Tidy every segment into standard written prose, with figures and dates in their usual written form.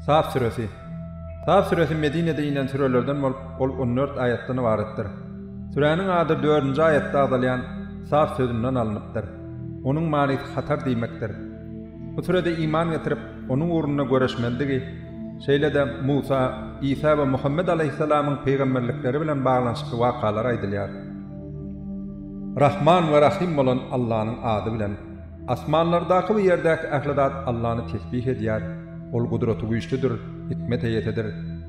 Saf süresi. Saf süresi Medinede inen sürelerden bolup, ol on dört aýatdan ybaratdyr. Süräniň ady dördünji aýatda agzalýan Saf sözünden alnypdyr. Onuň manysy hatar diýmekdir. Bu sürede iman getirip, onuň ugrunda göreşmelidigi, şeýle-de Musa, Isa we Muhammet alaýhyssalamyň pygamberlikleri bilen baglanyşykly wakalar aýdylýar. Rahman we Rahym bolan Allanyň ady bilen. Asmanlardaky we ýerdäki ähli zat Allany tesbih edýär. Ol Gudratygüýçlüdir, hikmet eýesidir.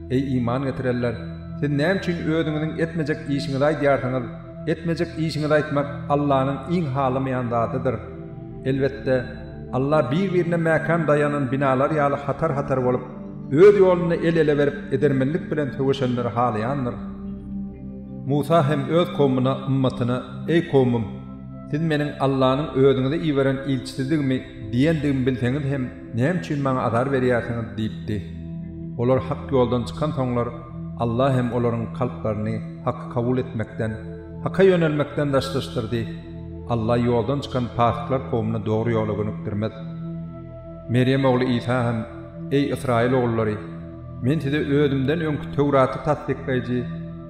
Eý, iman getirenler! Siz näme üçin özüňiziň etmejek işiňizi aýdýarsyňyz? Etmejek işiňizi aýtmak Allanyň iň halamaýan zadydyr. Elbetde, Alla bir-birine mäkäm daýanan binalar ýaly hatar-hatar bolup, Öz ýolunda el-ele berip edermenlik bilen söweşenleri halaýandyr. Musa hem öz kowmuna, ymmatyna, Eý, kowmum! Siz meniň Allanyň özüňize iberen ilçisidigimi diýendigimi bilseňiz hem näme üçin maňa azar berýärsiňiz diýipdi. Olar hak ýoldan çykansoňlar, Alla hem olaryň kalplaryny haky kabul etmekden, haka ýönelmekden daşlaşdyrdy. Alla ýoldan çykan pasyklar kowumyny dogry ýola gönükdirmez. Merýem ogly Isa hem, Eý, Ysraýyl ogullary! Men size özümden öňki Töwraty tassyklaýjy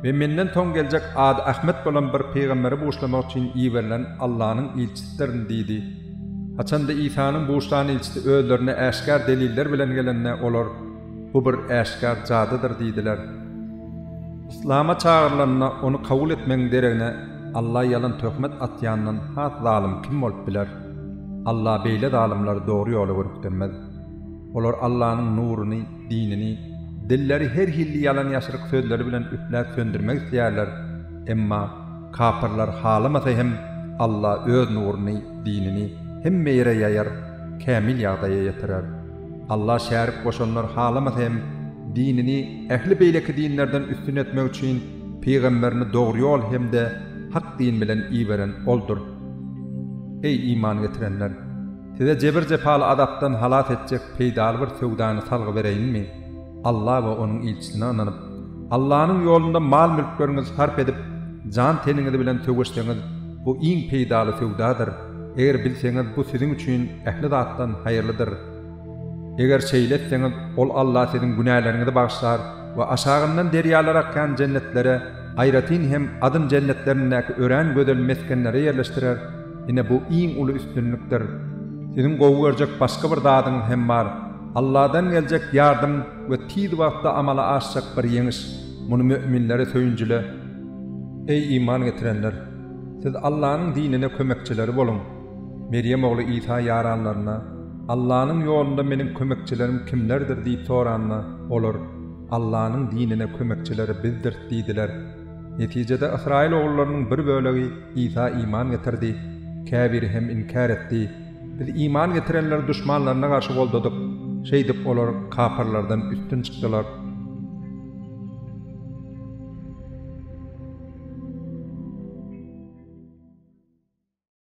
we menden soň geljek ady Ahmet bolan bir pygamberi buşlamak üçin iberilen Allanyň ilçisidirin diýdi. Haçanda Isanyň buşlan ilçisi özlerine äşgär deliller bilen gelende, olar, Bu bir äşgär jadydyr diýdiler. Yslama çagyrylanda ony kabul etmegiň deregine Alla ýalan töhmet atýandan has zalym kim bolup biler? Alla beýle zalymlary dogry ýola gönükdirmez. Olar Allanyň nuruny, dinini, dilleri her hilli ýalan-ýaşryk sözleri bilen üfläp söndürmek isleýärler, emma kapyrlar halamasa hem Alla öz nuruny, dinini, hemme ýere ýaýar, kämil ýagdaýa ýetirer. Alla şärik goşanlar halamasa hem dinini ähli beýleki dinlerden üstün etmek üçin pygamberini dogry ýol hem-de hak din bilen iberen Oldur. Eý, iman getirenler! Size jebir-jepaly azapdan halas etjek peýdaly bir söwdany salgy bereýinmi? Alla we Onuň ilçisine ynanyp, Allanyň ýolunda mal-mülkleriňizi sarp edip, jan-teniňizi bilen söweşseňiz, bu iň peýdaly söwdadyr. Eger bilseňiz, bu siziň üçin ähli zatdan haýyrlydyr. Eger şeýle etseňiz, Ol Alla siziň günäleriňizi bagyşlar we aşagyndan derýalar akýan jennetlere, aýratyn hem Adn jennetlerindäki örän gözel mesgenlere ýerleşdirer. Ine bu iň uly üstünlikdir. Siziň gowy görjek başga bir zadyňyz hem bar. Alladan geljek ýardam we tiz wagtda amala aşjak bir ýeňiş. Muny möminlere söýünjile. Eý iman getirenler! Siz Allanyň dinine kömekçileri boluň. Merýem ogly Isa ýaranlaryna, Allanyň ýolunda meniň kömekçilerim kimlerdir diýip soranda, olar, Allanyň dinine kömekçileri bizdiris diýdiler. Netijede Ysraýyl ogullarynyň bir bölegi Isa iman getirdi, käbiri hem inkär etdi. Biz iman getirenleri duşmanlaryna garşy goldadyk, şeýdip olar kapyrlardan üstün çykdylar.